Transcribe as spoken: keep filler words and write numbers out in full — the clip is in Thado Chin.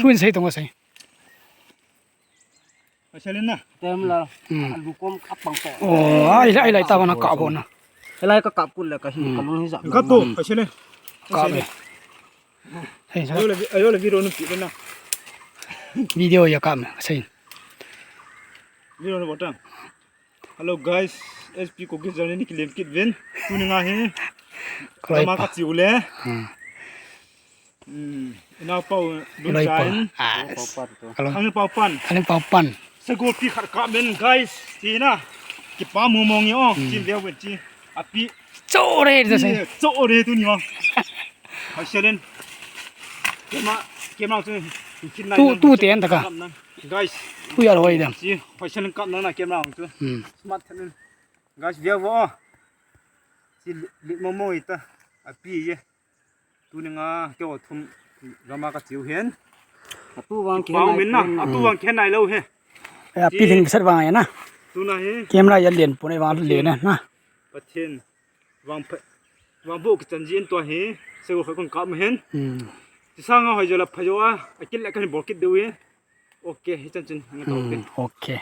Thu in sei tong a sei. Ka sei len na. Tem la. Hmm. Alu kom apang ko. Oh, ai lai, ai lai ta bana ka bo na. Lai ka kap kul le ka hi, hmm, ka lung hi jap. Ka to, ka sei len. Ka be. Hei, sa. Ayo le, ayo le video nu pi na. Video ya ka me, sei. Video nu botang. Hello guys, S P Kuki Journey ni kilem kit uvin. Tuni nga hi. Kaloi pa. Kama ka chiu le. Hmm. Hmm. Inau pau lun chain. Ah. Pau pan to. Kaloi. Khang pau pan. Khang pau pan. Sagol pi khat ka men guys. Ti na. Kipa mo mong yo. Hmm. Chin leo wen chi. Api. Cho re da sei. Cho re tuni ma. Hai selen. Kema, kema tu. Tu, tu te an ta ka. Guys. Hu ya roi dam. Si, hoisen kap nang na camera hung chu. Hmm. Smart thanin. Guys, view vo. Si li, li mo mo ita. Api ye. Tuni nga keo thum gama ka chiu hen. Atu vang ke pau nai min na, pen. Atu vang ke nai lo he. Ya, si. Pi thing sat vang ya na. Tuna he. Camera ya len pun ai vang len na. Pathen. Vang phe. Vang bo kichan ji in tua he. Sego kha kon kap hen. Hmm. Ti sanga hoi jo la phajo a. Akil la kan bol kit deu he. Okay, hichan chin. Nga ta okay. Hmm, okay.